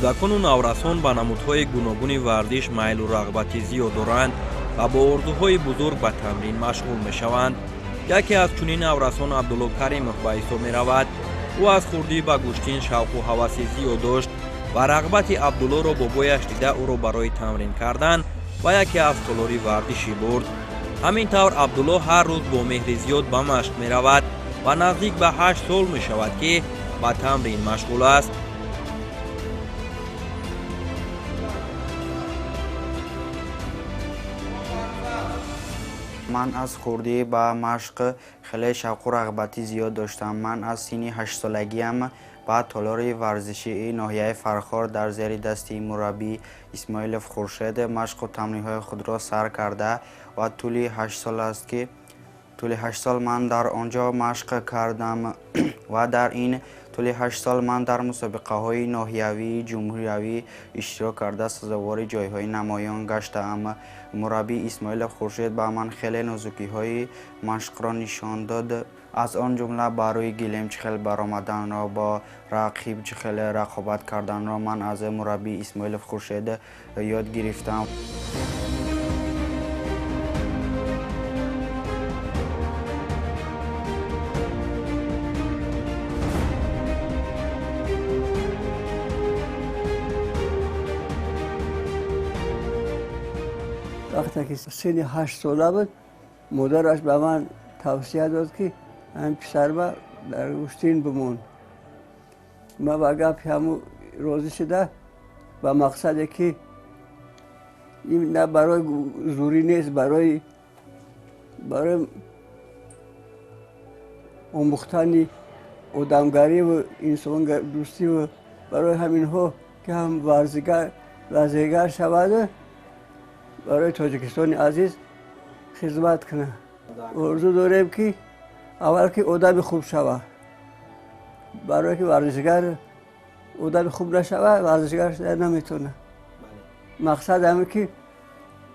Кӯдакону наврасон ба намудҳои гуногуни варзиш майлу рағбати зиёд доранд ва бо орзуҳои бузург ба тамрин машғул мешаванд. Яке аз чунин наврасон Абдулло Каримов ба ҳисоб меравад. Ӯ аз хурдӣ ба гӯштин шавқу ҳаваси зиёд дошт ва рағбати Абдуллоро бобояш дида ӯро барои тамрин кардан ба яке аз толори варзишӣ бурд. Ҳамин тавр Абдулло ҳар рӯз бо меҳри зиёд ба машқ меравад ва наздик ба 8 сол мешавад, ки ба тамрин машғул аст. Ман аз хурдӣ ба машқ хеле шавқу рағбати зиёд доштам. Ман аз синни 8-солагиам ба толори варзишии ноҳияи Фархор дар зери дасти мураббӣ Исмоилов Хуршед машқу тамринҳои худро сар карда ва тӯли 8 сол аст, ки тӯли 8 сол ман дар он ҷо машқ кардам ва дар ин тӯли 8 сол ман дар мусобиқаҳои ноҳиявӣ, ҷумҳуриявӣ иштирок карда сазовори ҷойҳои намоён гаштаам. Мураббӣ Исмоилов Хуршед ба ман хеле нозукиҳои машқро нишон дод. Аз он ҷумла ба рӯи гилем чӣ хел баромаданро, бо рақиб чӣ хел рақобат карданро ман аз мураббӣ Исмоилов Хуршед ёд гирифтам. Вақте ки синни 8 сола буд, модараш ба ман тавсия дод, ки ҳамин писарба дар гӯштин бимон. Ман ба гапи ҳамун розӣ шуда, ба мақсаде ки ин на барои зурӣ нест, барои омӯхтани одамгариву инсондӯстиву барои ҳаминҳо, ки ҳам варзигар шавад, барои Тоҷикистони азиз хизмат кунад. Орзу дорем, ки аввал ки одами хуб шавад. Барое ки варзишгар одами хуб нашавад, варзишгар шуда наметавонад. Мақсад ҳамин, ки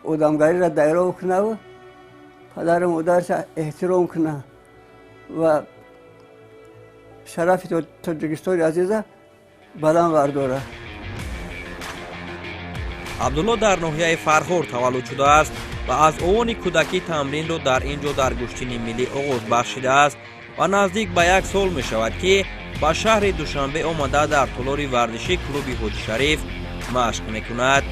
одамгариро дайров кунаву падару модарша эҳтиром кунад ва шарафи Тоҷикистони азиза баланд бардорад. Абдулло дар ноҳияи Фархор таваллуд шудааст ва аз овони кӯдакӣ тамринро дар ин ҷо дар гӯштини миллӣ оғоз бахшидааст ва наздик ба 1 сол мешавад, ки ба шаҳри Душанбе омада дар толори варзишӣ клуби Ҳоҷи Шариф машқ мекунад.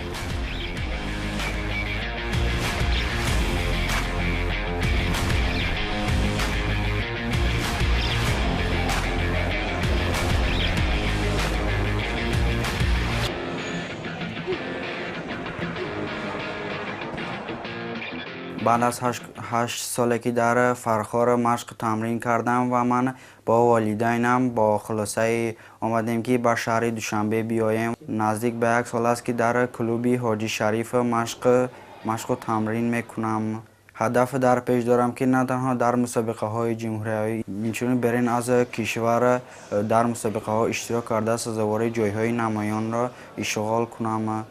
Баъд аз 8 соле ки дар Фархор машқ тамрин кардам ва ман бо волидайнам бо хулосае омадем, ки ба шаҳри Душанбе биёем. Наздик ба 1 сол аст, ки дар клуби Ҳоҷи Шариф машқу тамрин мекунам. Ҳадаф дар пеш дорам, ки на танҳо дар мусобиқаҳои ҷумҳуриявӣ, инчунин берун аз кишвар дар мусобиқаҳо иштирок карда сазовори ҷойҳои намоёнро ишғол кунам.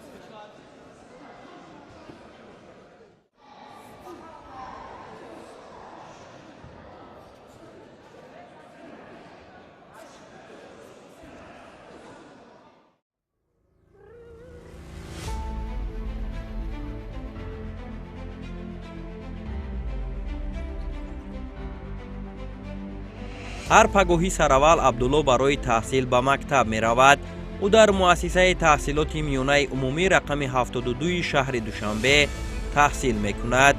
Ҳар пагоҳӣ сараввал Абдулло барои таҳсил ба мактаб меравад. Ӯ дар муассисаи таҳсилоти миёнаи умумӣ рақами 72 шаҳри Душанбе таҳсил мекунад.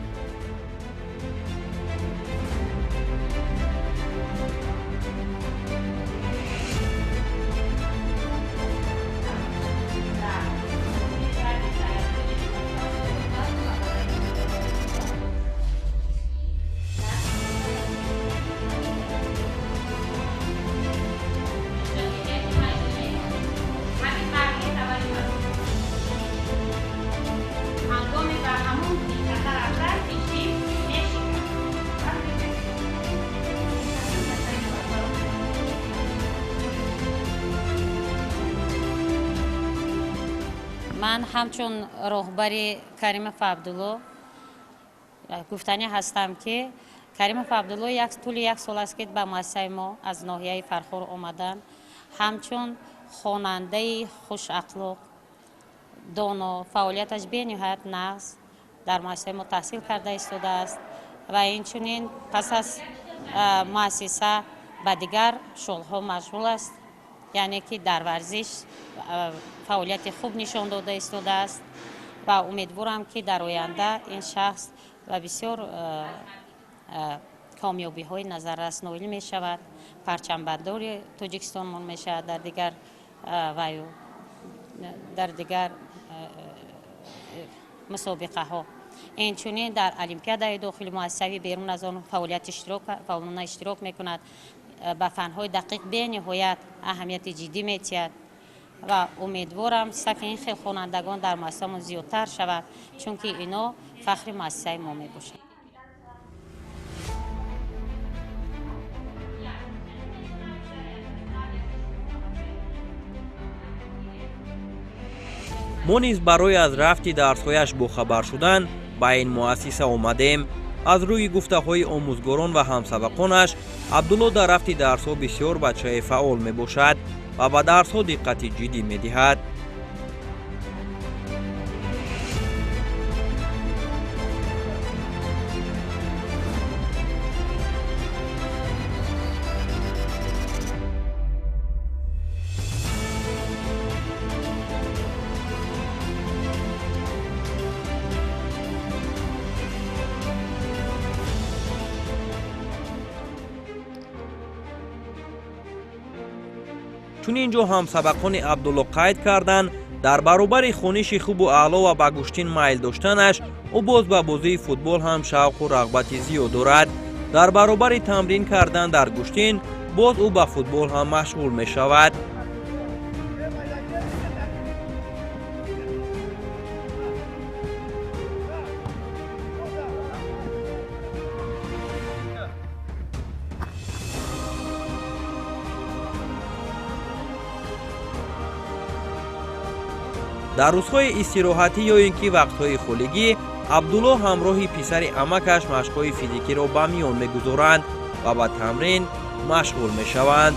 Ман ҳамчун роҳбари Каримов Абдулло гуфтанӣ ҳастам, ки Каримов Абдулло тӯли 1 сол аст, ки ба муассисаи мо аз ноҳияи Фархор омадан, ҳамчун Хонандаи хушахлоқ, доно, фаъолияташ бениҳоят нағз дар муассисаи мо таҳсил карда истодааст ва инчунин пас аз муассиса ба дигар шуғлҳо машғул аст, яъне ки дар варзиш фаъолияти хуб нишон дода истодааст ва умедворам, ки дар оянда ин шахс ба бисёр комёбиҳои назаррас ноил мешавад, парчамбардори Тоҷикистонмон мешавад дар дигар ваю дар дигар мусобиқаҳо. Инчунин дар олимпиадаи дохили муассисавӣ берун аз он фаъолият фаъолона иштирок мекунад, ба фанҳои дақиқ бениҳоят аҳамияти ҷиддӣ метиҳад ва умедворам, сафи ин хел хонандагон дар муассисамон зиёдтар шавад, чунки ино фахри муассисаи мо мебошанд. Мо низ барои аз рафти дарсҳояш бохабар шудан ба ин муассиса омадем. Аз рӯи гуфтаҳои омӯзгорон ва ҳамсабақонаш, Абдулло дар рафти дарсҳо бисёр бачаи фаъол мебошад ва ба дарсҳо диққати ҷиддӣ медиҳад. Чун ин ҷо ҳамсабақони Абдулло қайд карданд, дар баробари хониши хубу аъло ва ба гӯштин майл доштанаш, ӯ боз ба бозии футбол ҳам шавқу рағбати зиёд дорад. Дар баробари тамрин кардан дар гӯштин, боз ӯ ба футбол ҳам машғул мешавад. Дар рӯзҳои истироҳатӣ ё ин ки вақтҳои холигӣ, Абдулло ҳамроҳи писари амакаш машқҳои физикиро ба миён мегузоранд ва ба тамрин машғул мешаванд.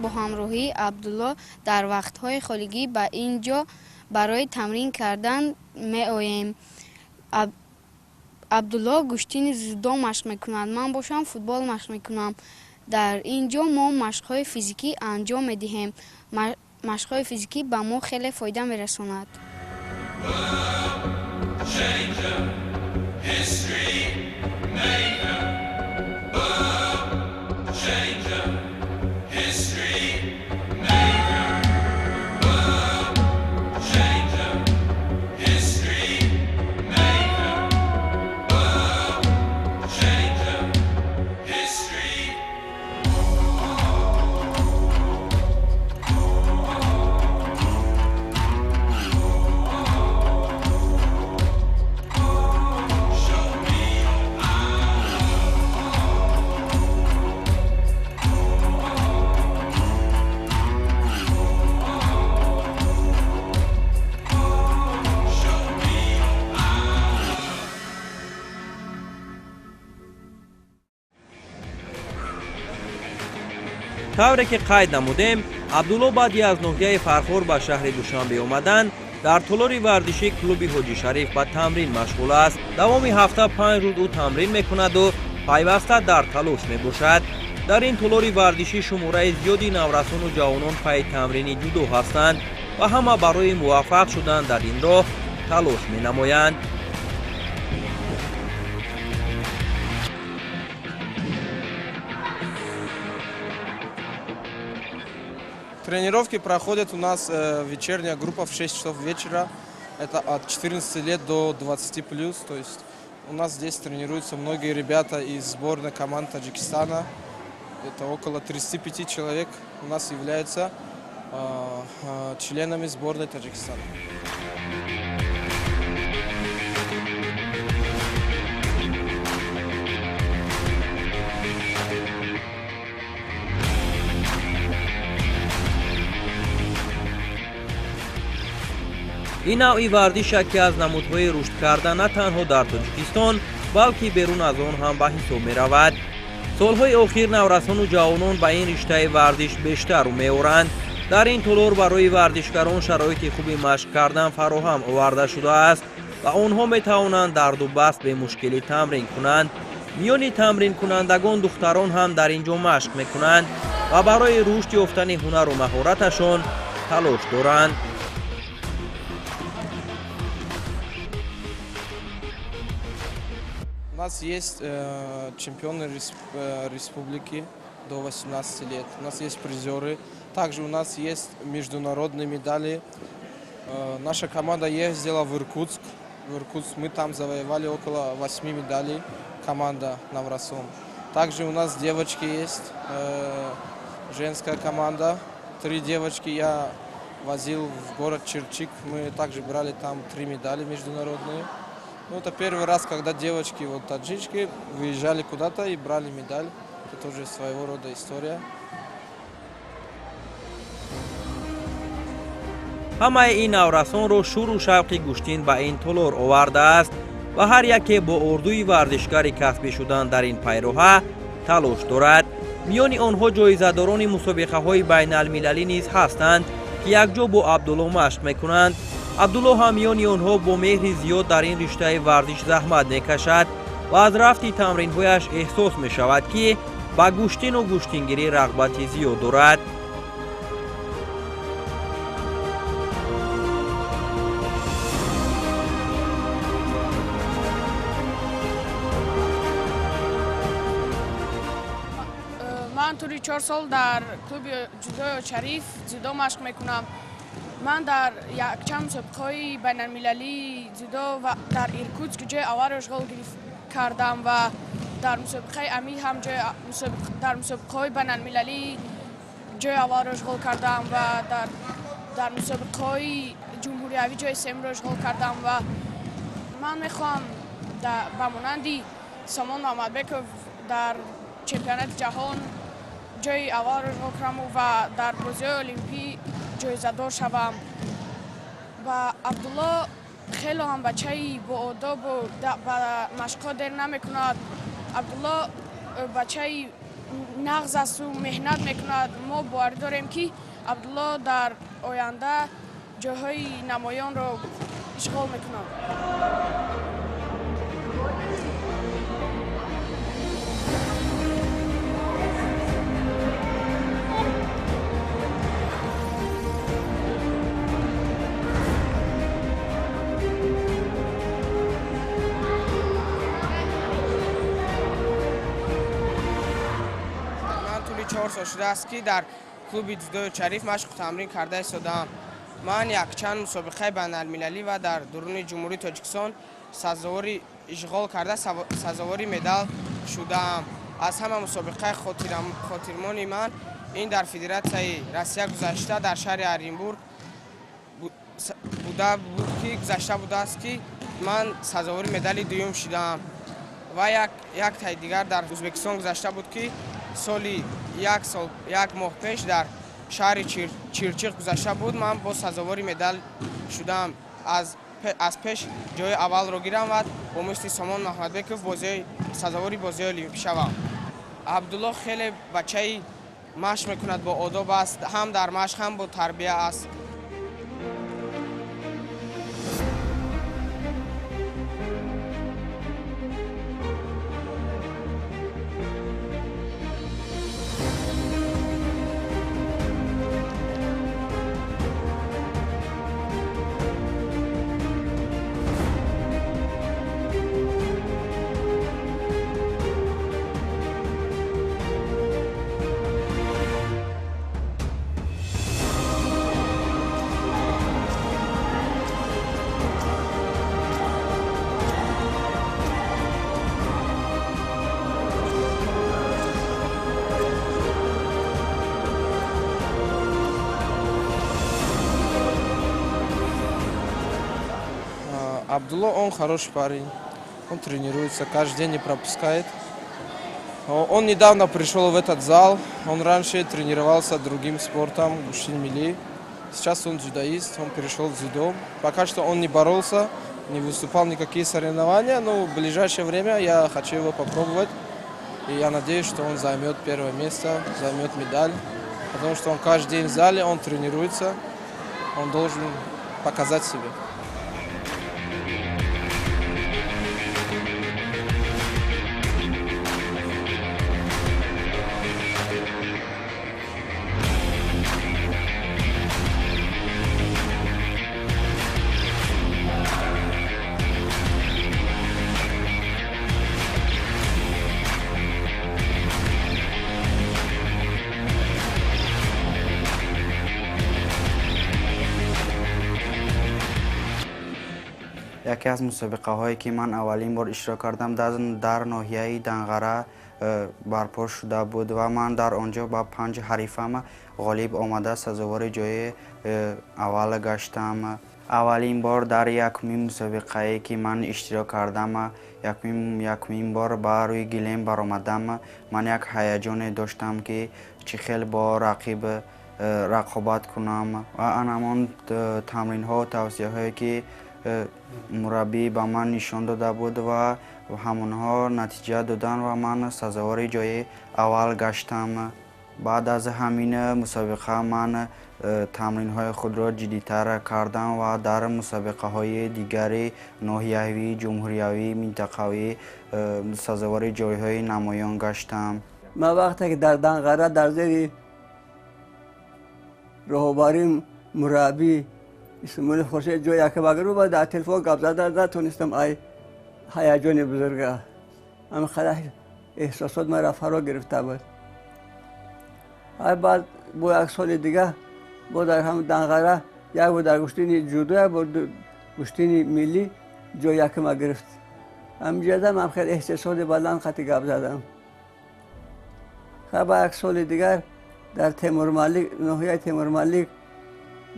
Бо ҳамроҳии Абдулло дар вақтҳои холигӣ ба ин ҷо барои тамрин кардан меоем. Абдулло гӯштини дзюдо машқ мекунад, ман бошам футбол машқ мекунам. Дар ин ҷо мо машқҳои физикӣ анҷом медиҳем. Машқҳои физикӣ ба мо хеле фоида мерасонад. Тавре ки қайд намудем, Абдулло баъди аз ноҳияи Фархор ба шаҳри Душанбе омадан дар толори варзишии клуби Ҳоҷи Шариф ба тамрин машғул аст. Давоми ҳафта 5 рӯз ӯ тамрин мекунаду пайваста дар талош мебошад. Дар ин толори варзишӣ шумораи зиёди наврасону ҷавонон пайи тамрини ҷудо ҳастанд ва ҳама барои муваффақ шудан дар ин роҳ талош менамоянд. Тренировки проходят у нас вечерняя группа в 6 часов вечера. Это от 14 лет до 20 плюс. То есть у нас здесь тренируются многие ребята из сборной команд Таджикистана. Это около 35 человек у нас являются членами сборной Таджикистана. Ин навъи варзиш яке аз намудҳои рушдкарда на танҳо дар Тоҷикистон, балки берун аз он ҳам ба ҳисоб меравад. Солҳои охир наврасону ҷавонон ба ин риштаи варзиш бештар рӯ меоранд. Дар ин толор барои варзишгарон шароити хуби машқ кардан фароҳам оварда шудааст ва онҳо метавонанд дар дубаст бемушкилӣ тамрин кунанд. Миёни тамринкунандагон духтарон ҳам дар ин ҷо машқ мекунанд ва барои рушд ёфтани ҳунару маҳораташон талош доранд. У нас есть чемпионы республики до 18 лет, у нас есть призеры, также у нас есть международные медали. Наша команда ездила в Иркутск. В Иркутск мы там завоевали около 8 медалей, команда Наврасон. Также у нас девочки есть, женская команда. 3 девочки я возил в город Чирчик, мы также брали там 3 медали международные. Ну, это первый раз, когда девочки, вот таджички, выезжали куда-то и брали медаль. Это тоже своего рода история. Ҳамаи ин наврасонро шӯру шавқи гӯштин ба ин толор овардааст ва ҳар яке бо ордуи варзишгари касбӣ шудан дар ин пайроҳа талош дорад. Миёни онҳо ҷоизадорони мусобиқаҳои байналмилалӣ низ ҳастанд, ки якҷо бо Абдулло машқ мекунанд. Абдулло ҳам миёни онҳо бо меҳри зиёд дар ин риштаи варзиш заҳмат мекашад ва аз рафти тамринҳояш эҳсос мешавад, ки ба гӯштину гӯштингирӣ рағбати зиёд дорад. Ман тӯли 4 сол дар клуби ҷудои Шариф ҷудо машқ мекунам. Ман дар якчанд мусобиқаҳои байналмилалии ҷудо ва дар Иркутск ҷои аввалро ишғол кардам ва дар мусобиқаи Амир ҳам дар мусобиқаҳои байналмилалӣ ҷои аввалро ишғол кардам ва дар мусобиқаҳои ҷумҳуриявӣ ҷои сеюмро ишғол кардам ва ман мехоҳам ба монанди Сомон Муҳаммадбеков дар чемпионати ҷаҳон ҷои аввалро ишғол кунам ва дар бозиҳои олимпӣ ҷоизадор шавам. Ва Абдулло хело ҳам бачаи боодобу ба машқҳо дер намекунад. Абдулло бачаи нағз асту меҳнат мекунад. Мо боварӣ дорем, ки Абдулло дар оянда ҷойҳои намоёнро ишғол мекунад. 4 сол шудааст, ки дар клуби ҷудои Шариф машқу тамрин карда истодаам. Ман якчанд мусобиқаи байналмилалӣ ва дар дуруни Ҷумҳурии Тоҷикистон сазовори ишғол карда, сазовори медал шудаам. Аз ҳама мусобиқаи хотирмони ман ин дар Федератсияи Россия гузашта дар шаҳри Оренбург буда буд, ки гузашта будааст, ки ман сазовори медали дуюм шудаам. Ва як таи дигар дар Ӯзбекистон гузашта буд, ки соли як сол як моҳ пеш дар шаҳри Чирчиқ гузашта буд. Ман бо сазовори медал шудам. Аз пеш ҷои аввалро гирам ва бо мисли Сомон Муҳаммадбеков сазовори бозиҳои олимпӣ шавам. Абдулло хеле бачаи машқ мекунад, бо одоб аст, ҳам дар машқ, ҳам бо тарбия аст. Абдулло, он хороший парень, он тренируется, каждый день не пропускает. Он недавно пришел в этот зал, он раньше тренировался другим спортом, гуштин мили. Сейчас он дзюдоист, он перешел в дзюдо. Пока что он не боролся, не выступал никакие соревнования, но в ближайшее время я хочу его попробовать. И я надеюсь, что он займет первое место, займет медаль. Потому что он каждый день в зале, он тренируется, он должен показать себя. Яке аз мусобиқаҳое ки ман аввалин бор иштирок кардам дар ноҳияи Данғара барпо шуда буд ва ман дар он ҷо ба 5 ҳарифам ғолиб омада сазовори ҷои аввал гаштам. Аввалин бор дар якумин мусобиқае ки ман иштирок кардам, якумин бор ба рӯи гилем баромадам. Ман як ҳаяҷоне доштам ки чӣ хел бо рақиб рақобат кунам ва ан ҳамон тамринҳо тавсияҳое ки мураббӣ ба ман нишон дода буд ва ҳамонҳо натиҷа доданд ва ман сазовори ҷои аввал гаштам. Баъд аз ҳамин мусобиқа ман тамринҳои худро ҷиддитар кардам ва дар мусобиқаҳои дигари ноҳиявӣ, ҷумҳуриявӣ, минтақавӣ сазовори ҷойҳои намоён гаштам. Ман вақте ки дар Данғара дар зери роҳбарии мураббӣ Исмоили Хуршед ҷои якум гирифт, дар телефон гап зада натонистам, ай ҳаяҷони бузурга ҳамин қадар эҳсосот маро фаро гирифта буд. Ай баъд бо як соли дига бо дар ҳам Данғара як бор дар гӯштини ҷудо, як бор гӯштини миллӣ ҷои якума гирифт. Ҳаминҷода ман хеле эҳсосоти баланд қати гап задам. Ба як соли дигар дар Темурмалик, ноҳияи Темурмалик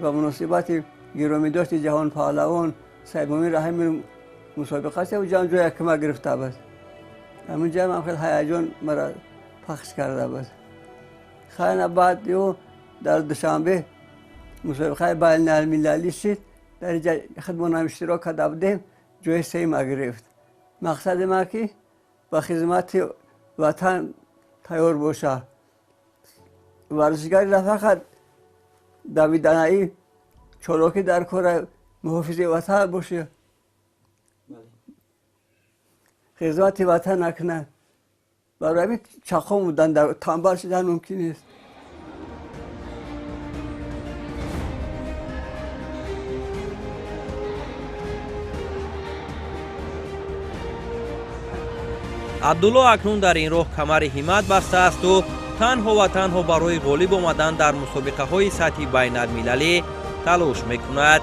ба муносибати гиромидошти ҷаҳонпаҳлавон Сайдмумин Раҳимов мусобиқа шуд, ҷам ҷои якума гирифта буд. Ҳаминҷо ман хеле ҳаяҷон маро пахш карда буд. Хайна баъд ю дар Душанбе мусобиқаи байналмилалӣ шуд, дар инҷа худмонам иштирок карда будем, ҷои сеюма гирифт. Мақсади ман ки ба хизмати ватан тайёр боша. Варзишгари нафақат давиданаи чолокӣ дар кора муҳофизи ватан боша, хизмати ватан накунад. Барои ҳамин чақон будан, танбал шудан мумкин нест. Абдулло акнун дар ин роҳ камари ҳиммат бастаасту танҳо ва танҳо барои ғолиб омадан дар мусобиқаҳои сатҳи байналмилалӣ талош мекунад.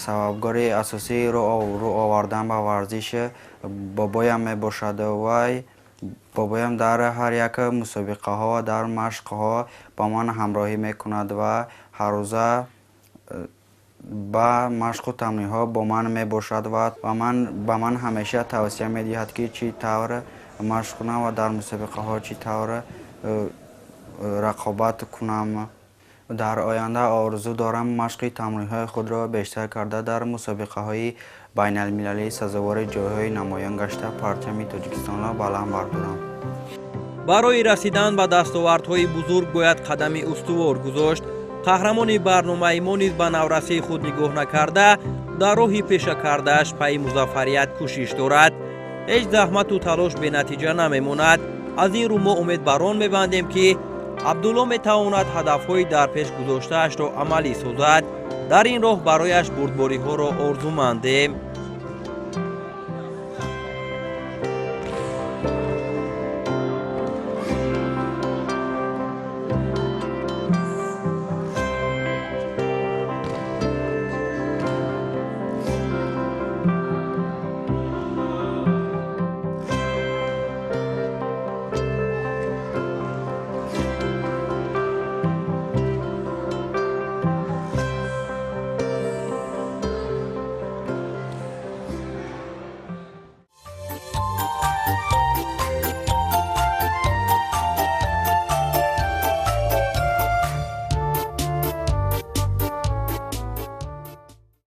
Сабабгори асосии рӯ овардан ба варзиш бобоям мебошад. Вай бобоям дар ҳар як мусобиқаҳо ва дар машқҳо ба ман ҳамроҳӣ мекунад ва ҳаррӯза ба машқу тамринҳо бо ман мебошад ва ба ман ҳамеша тавсия медиҳад ки чӣ тавр машқ кунам ва дар мусобиқаҳо чӣ тавр рақобат кунам. Дар оянда орзу дорам машқи тамринҳои худро бештар карда дар мусобиқаҳои байналмилалӣ сазовори ҷойҳои намоён гашта парчами Тоҷикистонро баланд бардорам. Барои расидан ба дастовардҳои бузург бояд қадами устувор гузошт. Қаҳрамони барномаи мо низ ба наврасии худ нигоҳ накарда дар роҳи пеша кардааш пайи музаффарият кӯшиш дорад. Ҳеҷ заҳмату талош бенатиҷа намемонад. Аз ин рӯ мо умед бар он мебандем ки Абдулло метавонад ҳадафҳои дар пеш гузоштаашро амалӣ созад. Дар ин роҳ барояш бурдбориҳоро орзумандем.